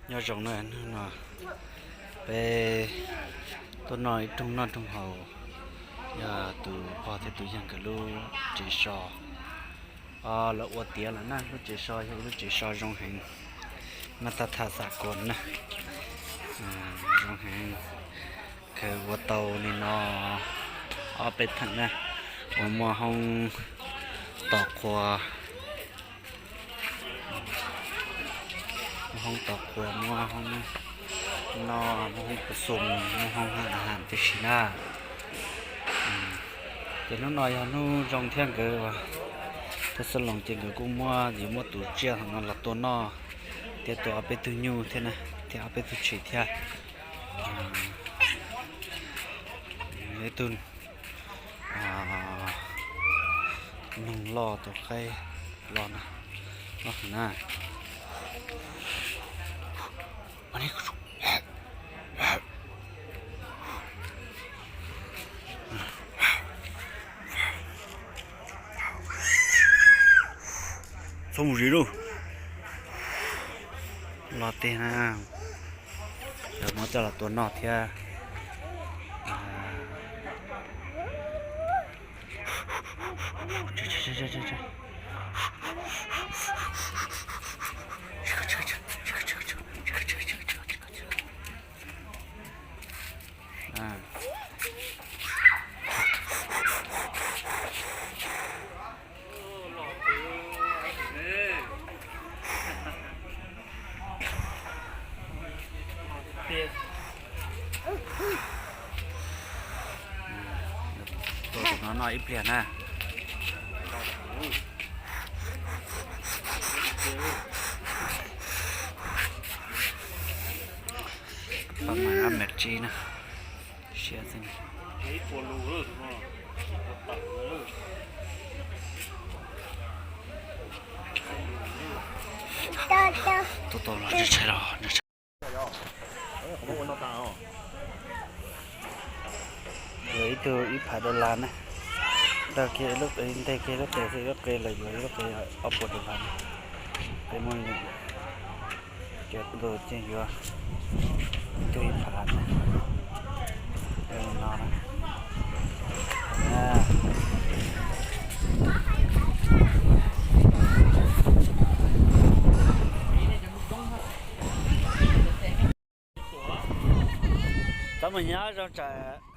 Nyob zoo na, hnub no peb tuaj noj ib rooj noj rooj haus, yog tus pog thiab tus yawg nkawd lub tsev so. Lawv ua tiav lawm na, lub tsev so yog ib lub tsev so zoo heev, mab tab thaj xav kuas na, zoo heev. Khaws ua tau li no ob peb theem na, uas muaj hoob tos qhua, muaj hoob tos qhua, muaj hoob noj, muaj hoob kua xum, muaj hoob ha ha tib si na. Ces hnub no yog hnub zoo thiab, nkawd thaj xab loos ces nkawd kuj muab, yuav muab tus tsiaj no los tua noj, thiab tua ob peb tug nyuj thiab na, thiab ob peb tug tshis thiab. Ib tug noog loj, tus qaib loj na, loj heev na. Txhob mus zis lauj. Loj tiag na. Lawv muab coj los tua noj thiab. Tua tus no noj ib pliag na. Pab mas ab mem tsi na. Siab xwb. Tua tau los tshais los. Yuav ib tug ib phav dollar na. Dag kiag lub qe, nteg kiag lub qe xwb, lub qe los yuav lub qe ob puas dollar na. Peb muaj li, cov ntu ces yuav ib tug ib phav na. No na. Txhob mus nyob zoo tsam